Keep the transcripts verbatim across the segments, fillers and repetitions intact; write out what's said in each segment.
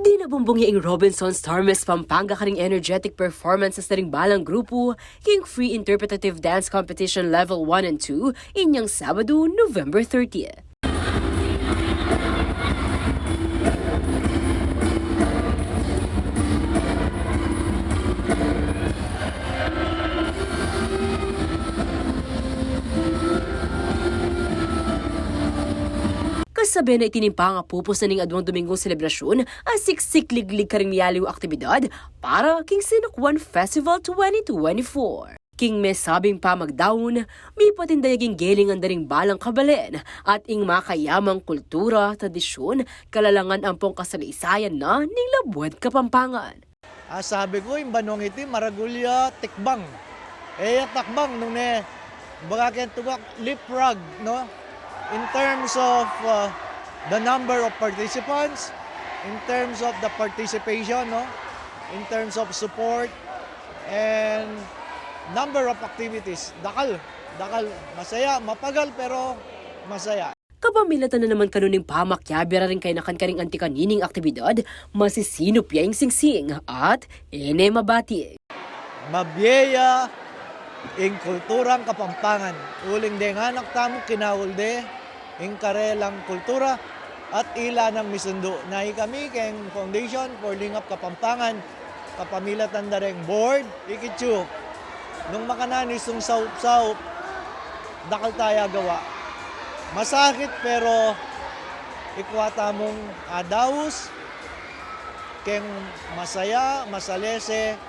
Dinabumbung ya ing Robinson's Star Miss Pampanga karing energetic performances na ring balang grupu king Free Interpretative Dance Competition Level one and two inyang Sabadu, November thirtieth. Kasabe na iti ning pangapupus na ning aduang Dominggung selebrasyun, a siksik liglig karing miyaliwang aktibidad para king Sinukwan Festival twenty twenty-four. King mesabing pamagdaun, mipatindayag ing gelingan da ring balang kabalen at ing makayamang kultura, tradisyun, kalalangan ampong kasaleysayan na ning labuad Kapampangan. Ah, sabi ku, ing banwang iti maragul ya tikbang. E ya takbang, nune, baga keng tugak, leapfrog, no? In terms of, uh, the number of participants, in terms of the participation, no? In terms of support, and number of activities. Dakal, dakal. Masaya, mapagal, pero masaya. Kapamilatan na naman kanu ning pamakiabe ra ring kayanakan karing anti kanining aktibidad, masisinup ya ing singsing at e ne mabati. Mabie ya ing kulturang Kapampangan. Uling deng anak tamu kinaul de ing karelang kultura at ila nang misundu. Nai kami keng Foundation for Lingap Kapampangan, kapamilatan da reng board, ikit yu. Nung makananu istung saup-saup, dakal taya gawa. Masakit, pero ikwa tamung adaus keng masaya, masalese,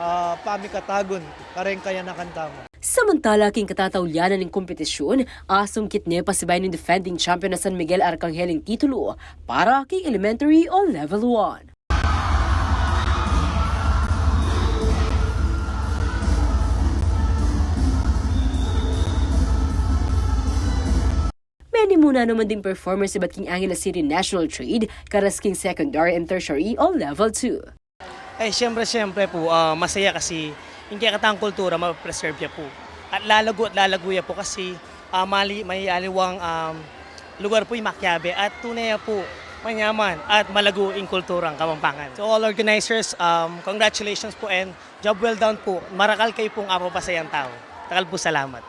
ah, pamikatagun kareng kayanakan tamu. Samantala, king katataulianan ning kompetisyun, asungkit ne pasibayu ning defending champion a San Miguel Arcangel ing titulu para king elementary o level one. Menimuna naman ding performers ibat king Angeles City National Trade, karas king secondary and tertiary o level two. Eh, siyempre, siyempre po, ah, masaya kasi ing kekatang kultura, ma-preserve ya po. At lalago at lalago ya po kasi, ah, mali, may aliwang, um, lugar po ing makiabe at tune ya po manyaman at malago ing kulturang Kapampangan. To all organizers, um, congratulations po and job well done po. Marakal kayu pung apapasayan tau. Dakal pung salamat.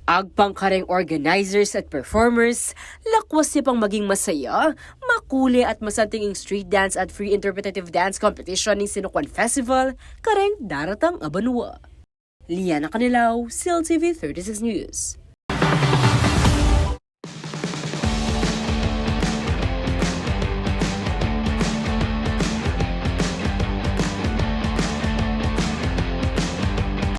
Agpang kareng organizers at performers, lakwas ya pang maging masaya, makuli at masanting ing street dance at free interpretative dance competition ning Sinukwan Festival kareng daratang a banua. Liana Canilao, C L T V thirty-six News.